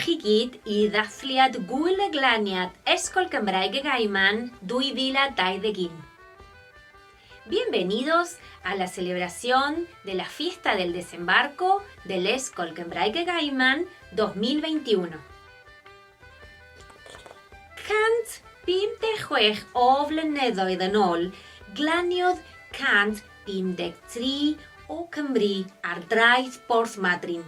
chi gyd i ddathliad Gŵyl y Glaniad Ysgol Gymraeg y Gaiman 2021. Bienvenidos a la celebración de la fiesta del desembarco del Ysgol Gymraeg y Gaiman 2021. 156 o flynyddoedd yn ôl, glaniodd 153 o Cymru ar draeth Borth Madryn.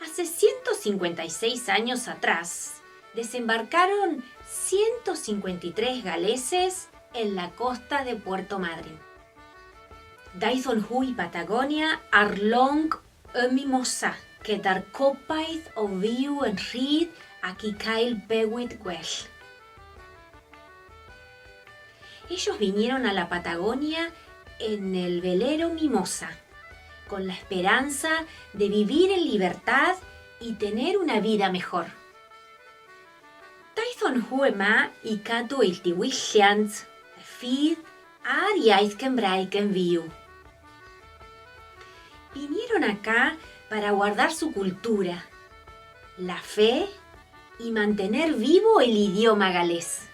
Hace 156 años atrás, desembarcaron 153 galeses en la costa de Puerto Madryn. Daethon nhw i Batagonia ar long y Mimosa gyda'r gobaith o fyw yn rhydd ac i cael bywyd gwell. Ellos vinieron a la Patagonia en el velero Mimosa, con la esperanza de vivir en libertad y tener una vida mejor. Daethon nhw yma i gadw eu diwylliant, y ffydd a'r iaith Gymraeg yn fyw. Vinieron acá para guardar su cultura, la fe y mantener vivo el idioma galés.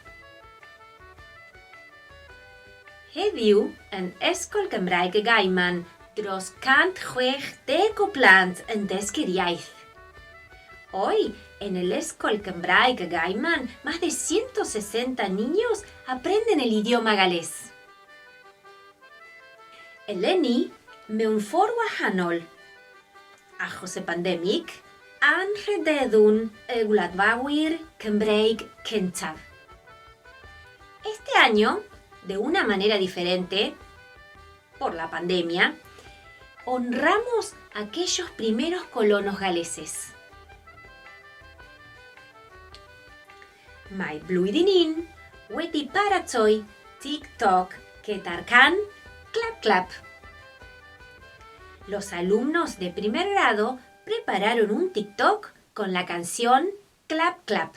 Heddiw, yn Ysgol Gymraeg y Gaiman, dros 160 o blant yn dysgu'r iaith. Hoy, en el Ysgol Gymraeg y Gaiman, más de 160 niños aprenden el idioma galés. Eleni, mewn ffordd wahanol, achos y pandemig, anrhydeddwn y gwladfawyr Cymreig cyntaf. Este año, de una manera diferente, por la pandemia, honramos a aquellos primeros colonos galeses. Mae blwyddyn un wedi paratoi TikTok gyda'r cân Clap Clap. Los alumnos de primer grado prepararon un TikTok con la canción Clap Clap.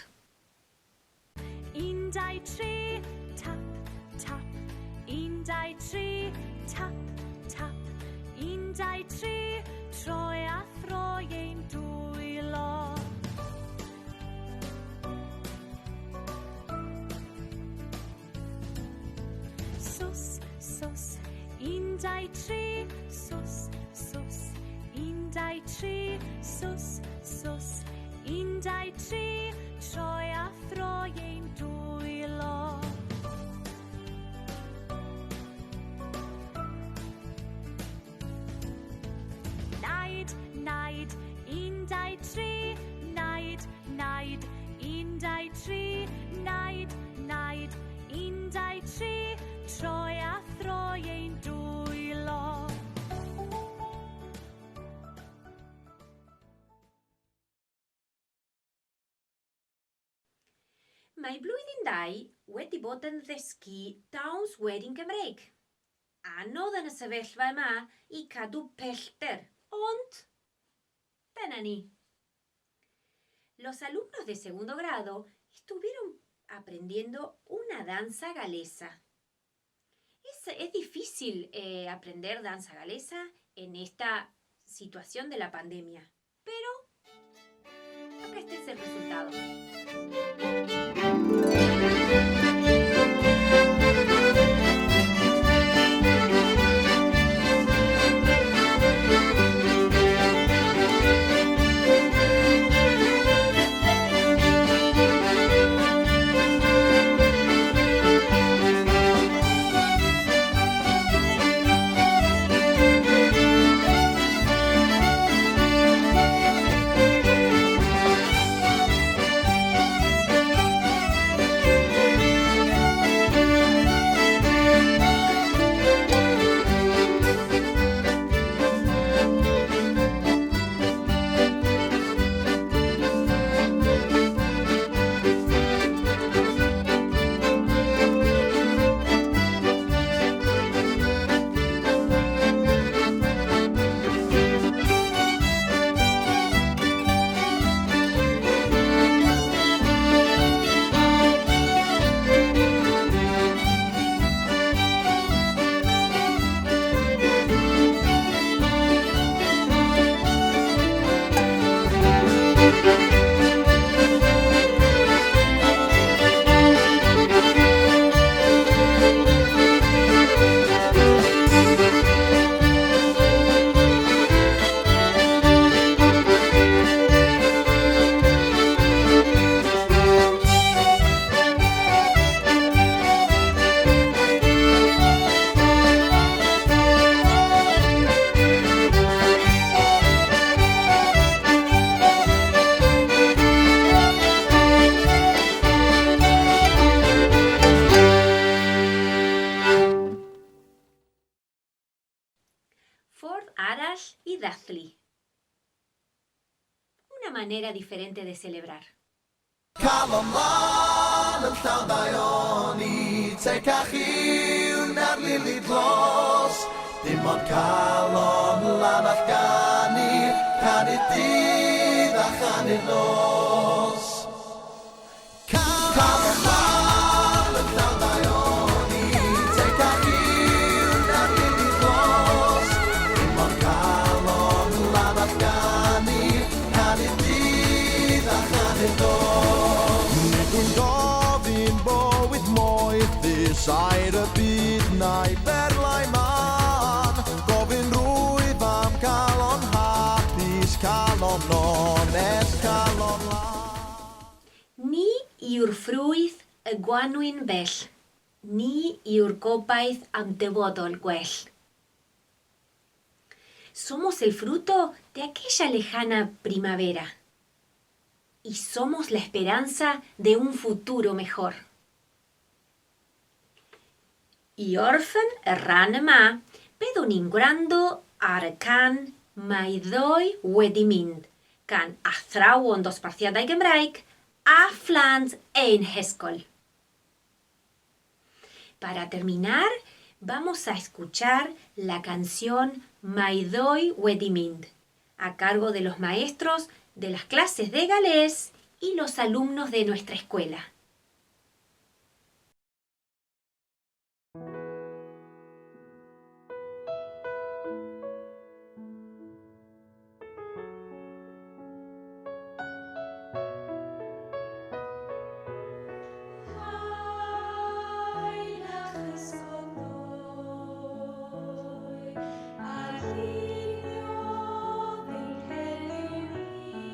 Un, dau, tri, tap, tap. Un, dau, tri, tap, tap. Un, dau, tri, troi a throi ein dwylo. Sws, sws, un, dau, tri, sws, sws, un, dau, tri, sws, sws, un, dau, tri, troi a throi ein dwylo. Naid, naid, un, dau, tri, naid, naid, un, dau, tri, naid, naid, un, dau, tri, troi a throi ein dwylo. Mae blwyddyn dau wedi bod yn ddysgu dawns werin Gymreig. Anodd yn y sefyllfa yma i cadw pellter, ond dyna ni. Los alumnos de segundo grado estuvieron aprendiendo una danza galesa. Es, es difícil eh, aprender danza galesa en esta situación de la pandemia, pero acá este es el resultado. ddathlu. Una manera diferente de celebrar. Calon lân yn llawn daioni, tecach yw na'r lili dlos. Dim ond calon lân all ganu, canu dydd a chanu nos. Calon lân yn llawn daioni, tecach yw na'r lili dlos. Dim ond calon lân all ganu, canu dydd a chanu nos. Nid wy'n gofyn bywyd moethus, aur y byd na'i berlau mân. Gofyn rwyf am calon hapus, calon onest, calon lân. Ni yw'r ffrwyth y gwanwyn bell. Ni yw'r gobaith am dyfodol gwell. Somos el fruto de aquella lejana primavera. Y somos la esperanza de un futuro mejor. I orffen y rhan yma, byddwn ni'n gwrando ar y cân Mae Ddoe Wedi Mynd gan athrawon dosbarthiadau Gymraeg a phlant ein hysgol. Para terminar, vamos a escuchar la canción Mae Ddoe Wedi Mynd, a cargo de los maestros de las clases de galés y los alumnos de nuestra escuela. Haul a chysgod ddoe, a lluniodd ein heddiw ni.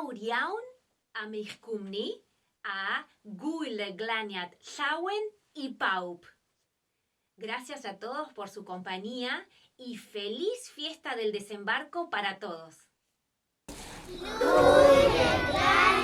fawr iawn am eich cwmni a gŵyl y glaniad llawen i bawb. Gracias a todos por su compañía y feliz fiesta del desembarco para todos. Gŵyl y glaniad.